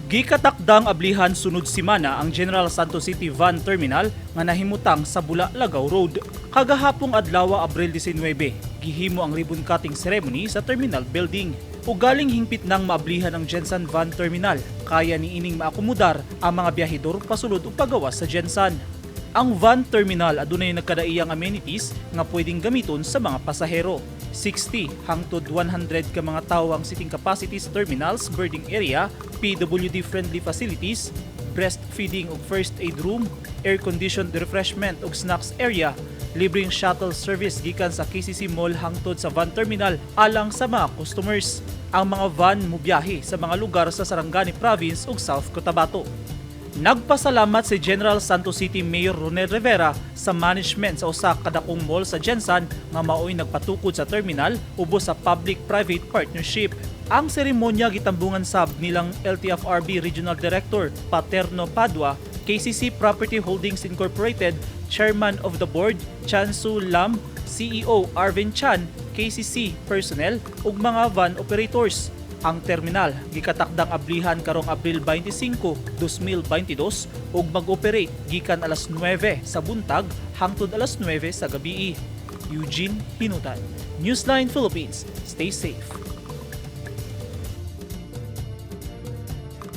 Gikatakdang ablihan sunod simana ang General Santos City Van Terminal nga nahimutang sa Bula Lagaw Road. Kagahapong adlaw, Abril 19, gihimo ang ribbon cutting ceremony sa terminal building. Ugaling hingpit nang maablihan ang Gensan Van Terminal, kaya ni ining maakomodar ang mga biyahedor pasulod ug pagawas sa Gensan. Ang van terminal adunay nagkadaiyang amenities nga pwedeng gamiton sa mga pasahero. 60 hangtod 100 ka mga tawo ang seating capacity sa terminals, berthing area, PWD friendly facilities, breastfeeding ug first aid room, air-conditioned refreshment ug snacks area, libreng shuttle service gikan sa KCC Mall hangtod sa van terminal alang sa mga customers. Ang mga van mubiyahe sa mga lugar sa Sarangani Province ug South Cotabato. Nagpasalamat si General Santos City Mayor Ronel Rivera sa management sa usa ka dakong mall sa Gensan nga maoy nagpatukod sa terminal ubos sa public-private partnership. Ang seremonya gitambungan sab nilang LTFRB Regional Director Paterno Padua, KCC Property Holdings Incorporated Chairman of the Board Chansu Lam, CEO Arvin Chan, KCC personnel ug mga van operators. Ang terminal gikatakdang ablihan karong Abril 25, 2022 ug mag-operate gikan alas 9 sa buntag hangtod alas 9 sa gabii. Eugene Hinutan, Newsline Philippines. Stay safe.